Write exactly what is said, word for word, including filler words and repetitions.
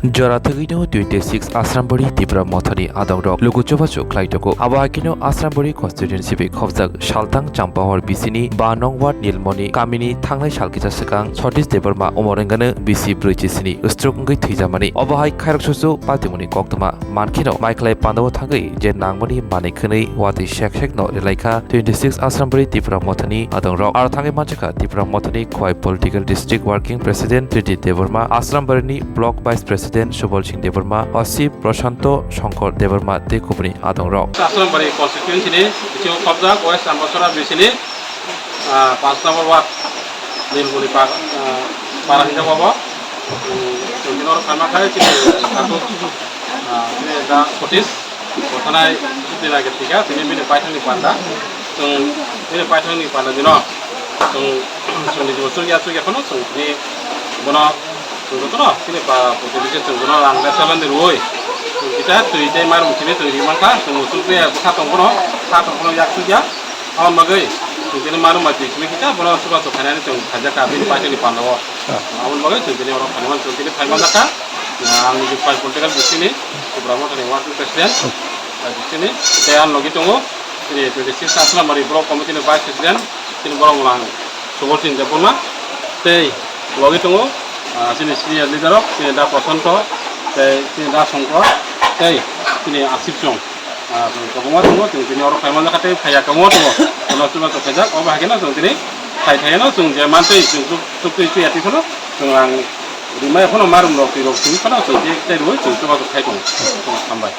Jora thwgwino twenty six Asrambari Tipra Mothani adongrok luku chubachu khlai tongo. Abo haikeno Asrambari constituency bai khobjak Salthang Champahor bisini ba nong ward Nilmoni kamini thangnai sal kisa swkang Satish Debbarma umor wngano bisi brwi chisini stroke wngwi thwijamani. Obo hai khairok susu patimungni koktwma mankheno maikhlai pandao thangwi je nangmani manwi khwnwi watwi sek sekno relaikha twenty six Asrambari Tipra Mothani adongrok. Aro thangwi manjakha Tipra Mothani Khowai Political District Working President T D Debbarma, Asrambari ni Block Vice President Subal Singh Debbarma, O C Prashanto Shankar Debbarma tei kubuni adongrok. Asrambari constituency ni bisingo khobjak West Ambasara bisini, ah, panch number ward Nilmoni pa-, ah, para hinjak obo. Hmm, chwng tini oro phaima khai chini tabuk, ah, chini da Satish. Bo thanai bini nai khe thika, tini bini paithakni panda. Chwng bini paithakni panda dino. Chwng, chwng niji bo chukya, chukya phano chwng tini bono chwng jotono chini pa protinidhi chwng bono rang da salani rwui. Chwng kisa twi tei marum simi chwng ri mankha, chwng bo chukya, bwkha tong bono, kha tong bono yak chukya. Aboni bagwi chwng tini marum bai twi simi kisa bono chubachu khainani chwng khaijak kha bini paithakni panda o. Aboni bagwi chwng tini oro phaimani, chwng tini phaimanjakha. Ang niji pai political bisini, Tipra Mothani working president, bai bisini, tei ang logi tongo, chini twenty six Asrambari Block Committee ni vice president, chini borok mung Subal Singh Debbarma, tei logi tongo, ah, chini senior leader rok, chini da Prashanto, tei chini da Shankar, tei chini Asif Chong. Ah, chwng kwbangma tongo, chwng tini oro phaimani kha tei phaiya kwbangma tongo. Bono chubachu khaijak, obo hai kheno chwng tini phai phaiya no chwng je mantwi chwng chuk, chuk twi twi ati phano chwng ang rimai phano marum rok twi rok twi phano chwng je tei rwui chwng chubachu khai tongo. Hambai.